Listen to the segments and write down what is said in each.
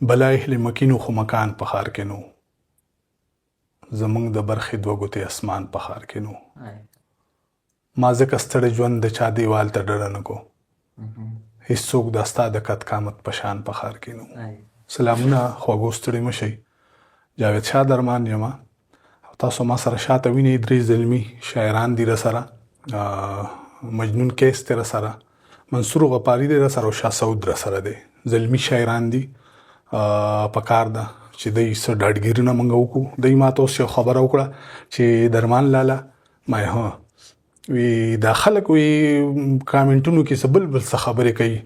بلا اهل مکینو خو مکان په ښار کې نو، زمونږ د برخې دوه ګوتې اسمان په ښار کې نو. ما ځکه ستړی ژوند د چا دیوال ته ډډه نه کو، هیڅوک دا ستا د قد قامت په شان په ښار کې نو. سلامونه خوږو، ستړي مه شئ. جاوید شاه درمان یم او تاسو ما سره شاته وینئ درې زلمي شاعران دي راسره، مجنون کیس دی راسره، منصور غپاری دی راسره او شاه سعود راسره دی. زلمي شاعران دي، په کار ده چې دوی څه ډاډګیرونه موږ وکړو. دوی ماته اوس یو خبره وکړه چې درمان لالا، ما یې ها وی دا خلک وی کامنټونو کې څه بل بل څه خبرې کوي،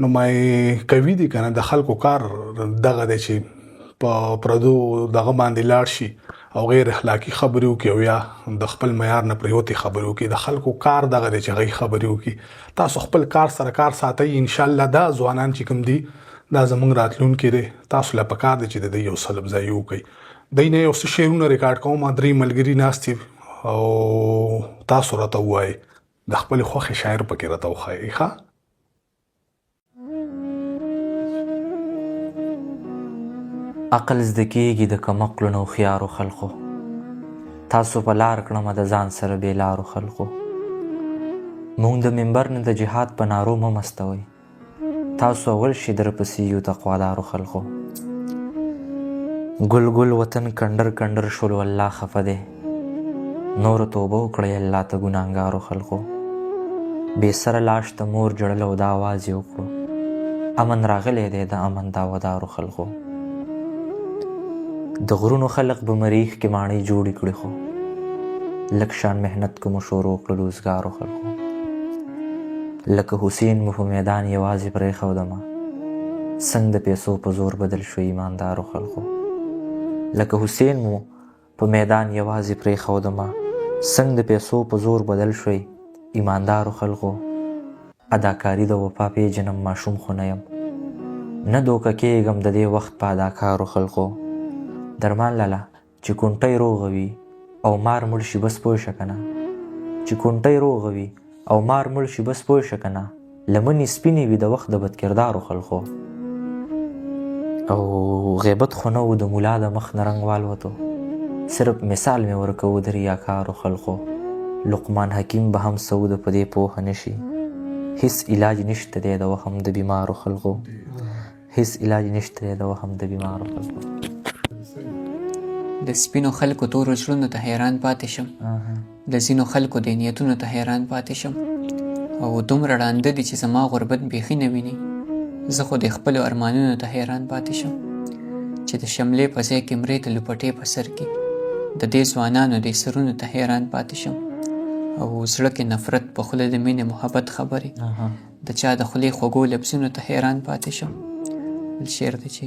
نو ما یې کوي دي کنه. د خلکو کار دغه دی چې په پردو دغه باندې لاړ شي او غیر اخلاقي خبرې وکړي او یا د خپل معیار نه پریوتې خبرې وکړي. د خلکو کار دغه دی چې هغوی خبرې وکړي. تاسو خپل کار سره کار ساتئ. ان شاء الله دا ځوانان چې کوم دي دا زمونږ راتلونکی دی. تاسو له پکار دی چې د دوی یو څه افزایي وکړئ. دوی نه یو څه شعرونه ریکارډ کوم. درې ملګري ناست دي او تاسو راته ووایئ، د خپلې خوښې شاعر پکې راته وښایئ. ښه، عقل زده کېږي د کمعقلو نه هوښیارو خلقو، تاسو په لار کړمه د ځان سره بې لارو خلقو. مونږ د منبر نه د جهاد په نارو مه مستوئ، تاسو اول شي درپسې یو تقوادارو خلقو. ګل ګل وطن کنډر کنډر شولو، الله خفه دی، نور توبه وکړئ الله ته ګناهګارو خلقو. بې سره لاش ته مور ژړل او دا اواز یې وکړو، امن راغلی دی د امن دعوهدارو خلقو. د غرونو خلق به مریخ کې ماڼۍ جوړې کړي، خو لږ شان محنت کو مو شروع کړلو اوزګارو خلقو. لکه حسین مو په میدان یوازې پرېښودمه، څنګه د پیسو په زور بدل شو ایماندارو خلقو. لکه حسین مو په میدان یوازې پرېښودمه، څنګه د پیسو په زور بدل شوئ ایماندارو خلقو. اداکاري د وفا پیژنم، ماشوم خو نه یم، نه دوکه کېږم د دې وخت په اداکارو خلقو. درمان لالا، چې کونټۍ روغه وي او مار مړ شي بس پوه شه کنه، چې کونټۍ روغه وي او مار مړ شي بس پوه شه کنه، لمنې سپینې وي د وخت د بدکردارو خلقو. او غیبت خو نه و د مولا د مخ نه رنګ والوتو، صرف مثال مې ورکوو د ریاکارو خلقو. لقمان حکیم به هم سعوده په دې پوه نه شي، هیڅ علاج نشته دی د وهم د بیمارو خلقو. هیڅ علاج نشته دی د وهم د بیمارو خلقو. د سپینو خلکو تورو زړونو ته حیران پاتې شم، د ځینو خلکو د نیتونو ته حیران پاتې شم. او دومره ړانده دي چې زما غربت بیخي نه ویني، زه خو د خپلو ارمانونو ته حیران پاتې شم. چې د شملې په ځای کې مرې ته لوپټې په سر کې، د دې ځوانانو دې سرونو ته حیران پاتې شم. او زړه کې نفرت، په خوله د مینې محبت خبرې، د چا د خولې خوږو لفظونو ته حیران پاتې شم. بل شعر دی چې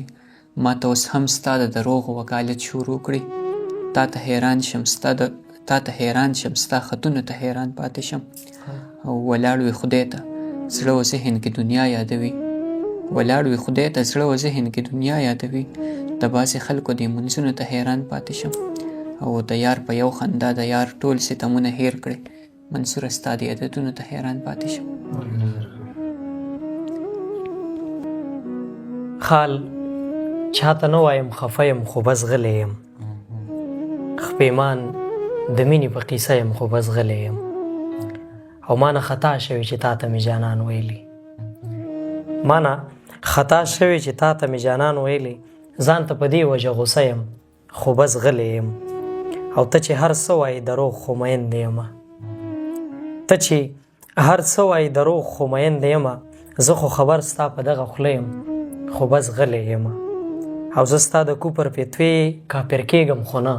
ما ته اوس هم ستا د دروغو وکالت شروع کړي، تا ته حیران شم ستا د تا ته حیران شم، ستا خطونو ته حیران پاتې شم. او ولاړ وي خدای ته زړه او ذهن کې دنیا یادوي، ولاړ وي خدای ته زړه او ذهن کې دنیا یادوي، د بعضې خلکو دې منځونو ته حیران پاتې شم. او د یار په یو خندا د یار ټول ستمونه هیر کړي، منصوره ستا دې عادتونو ته حیران پاتې شم. خال چاته نه وایم خفه یم خو بس غلی یم، خپېمان د مینې په قیصه یم خو بس غلی یم. او مانه خطا شوې چې تا ته مې جانان ویلي، مانه خطا شوې چې تا ته مې جانان ویلي، ځان ته په دې وجه غوسه یم خو بس غلی یم. او ته چې هر څه وایې دروغ خو مین دی یم، ته چې هر څه وایې دروغ خو مین دی یم، زه خو خبر ستا په دغه خوله یم خو بس غلی یم. او زه ستا د کوپر فتوې کافر کېږم خو نه،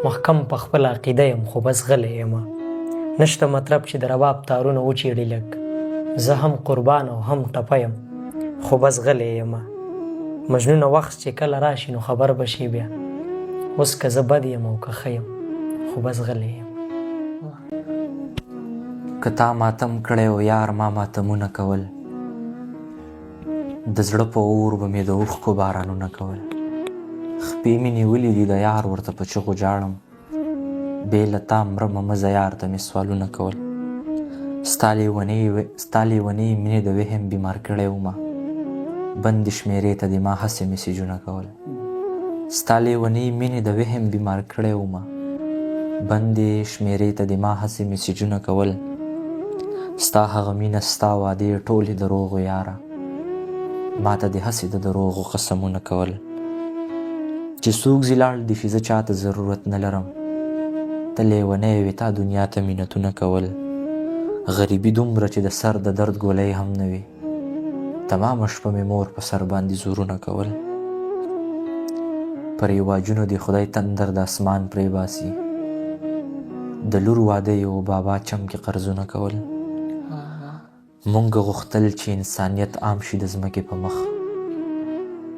محکم په خپله عقیده یم خو بس غلی یم. نشته مطلب چې د رباب تارونه وچیړي لږ، زه هم قربان او هم ټپه یم خو بس غلی یم. مجنونه وخت چې کله راشي نو خبر به شي بیا، اوس که زه بد یم او که ښه یم خو بس غلی یم. که تا ماتم کړی و یار ما ماتمونه کول، د زړه په اور به مې د اوښکو بارانونه کول. خپې مې نیولې دي د یار ورته په چغو ژاړم، بې له تا مرمه مه ځه یار ته مې سوالونه کول. ستا لیونۍ مینې د وهم بیمار کړی ومه، بندې شمېرې ته دې ما هسې میسجونه کول. ستا لېونۍ مینې د وهم بیمار کړی ومه، بندې شمېرې ته دې ما هسې میسجونه کول. ستا هغه مینه ستا وعدې ټولې دروغو یاره، ما ته دې هسې د دروغو قسمونه کول. چې څوک ځي لاړ دي شي، زه چاته ضرورت نه لرم، ته لېونی وې تا دنیا ته منتونه کول. غریبي دومره چې د سر د درد ګولۍ هم نه وي، تمامه شپه مې مور په سر باندې زورونه کول. پر رواجونو دې خدای تندر د اسمان پرې باسي، د لور واده یې و بابا چم کې قرضونه کول. مونږ غوښتل چې انسانیت عام شي د ځمکې په مخ،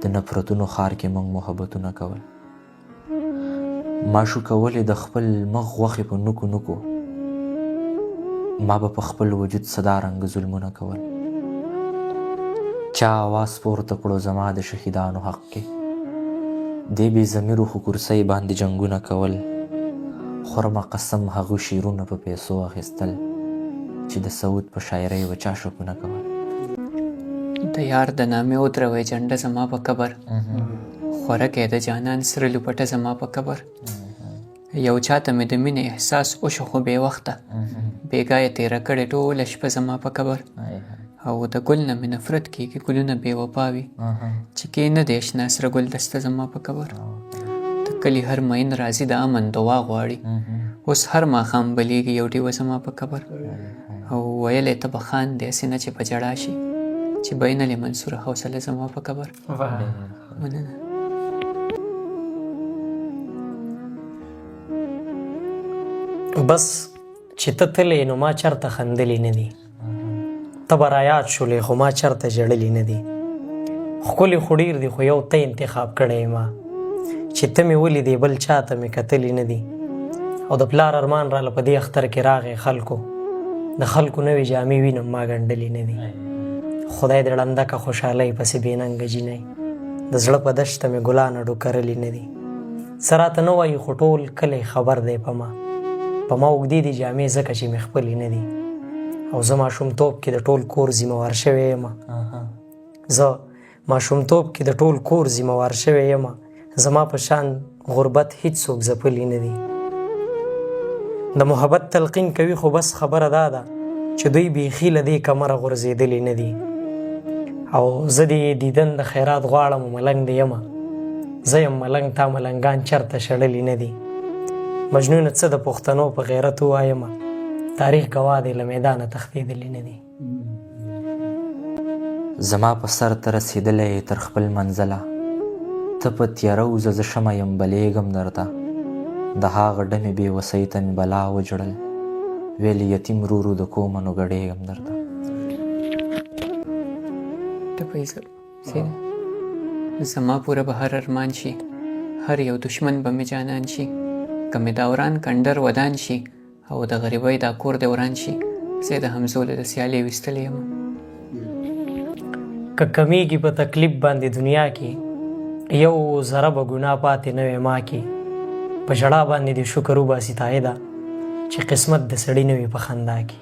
د نفرتونو ښار کې مونږ محبتونه کول. ما شو کولی د خپل مخ غوښې په نوکو نوکو، ما به په خپل وجود څه دا رنګ ظلمونه کول. چا اواز پورته کړو زما د شهیدانو حق کې، دې بې ضمیرو خو کرسۍ باندې جنګونه کول. خورمه قسم هغو شعرونه په پیسو اخیستل، چې د سعود په شاعرۍ به چا شکونه کول. د یار د نامې ودروئ جنډه زما په قبر، خورکی د جانان سره لوپټه زما په قبر. یو چاته مې د مینې احساس وشو خو بې وخته، بېګا یې تېره کړې ټوله شپه زما په قبر. او د ګل نه مې نفرت کېږي ګلونه بې وفا وي، چې کې نه دی اشنا سره ګل دسته زما په قبر. د کلي هر مین راځي د امن دعا غواړي، اوس هر ماښام بلېږي یو ډیوه زما په قبر. او ویلې ته به خاندې هسې نه چې په ژړا شي، چې بینلې منصوره حوصله زما په قبر. مننه. بس چې ته تلې نو ما چرته خندلې نه دي، ته به رایاد شولې خو ما چرته ژړلې نه دي. ښکلي خو ډېر دي خو یو ته انتخاب کړی ما، چې ته مې ولیدې بل چا ته مې کتلې نه دي. او د پلار ارمان راله په دې اختر کې راغی، خلکو د خلکو نوې جامې وینم ما ګنډلې نه دي. خدای دې ړنده که خوشحالۍ پسې بې ننګه جینۍ، د زړه په دشته مې ګلان اډو کرلې نه دي. څه راته نه وایي خو ټول کلی خبر دی په ما، په ما اوږدې دي جامې ځکه چې مې خپلې نه دي. او زه ماشومتوب کې د ټول کور ذمهوار شوی یم، زه ماشومتوب کې د ټول کور ذمهوار شوی یم، زما په شان غربت هیڅوک ځپلی نه دي. د محبت تلقین کوي خو بس خبره دا ده چې دوی بیخي له دې کمره غورځېدلي نه دي. او زه دې دیدن د خیرات غواړم ملنګ دې یم، زه یم ملنګ تا ملنګان چرته شړلي نه دي. مجنونه څه د پښتنو په غیرت ووایم، تاریخ ګواه دی له میدانه تښتېدلي نه دي. زما په سر ته رسېدلی یې تر خپل منزله، ته په تیاره وځه زه شمع یم بلېږم درته. د هغه ډمې بې وسۍ ته مې بلا وژړل، ویل یتیم رورو د کومه نو ګډېږم درته. زما پوره به هر ارمان شي، هر یو دشمن به مې جانان شي، که مې دوران کنډر ودان شي او د غریبۍ دا کور دې وران شي، زه د همزولو د سیالۍ ویستلی یم. که کمیږي په تکلیف باندې دنیا کې، یو ذره به ګناه پاتې نه وي ما کې، په ژړا باندې دې شکر وباسي تایده، چې قسمت د سړي نه وي په خندا کې.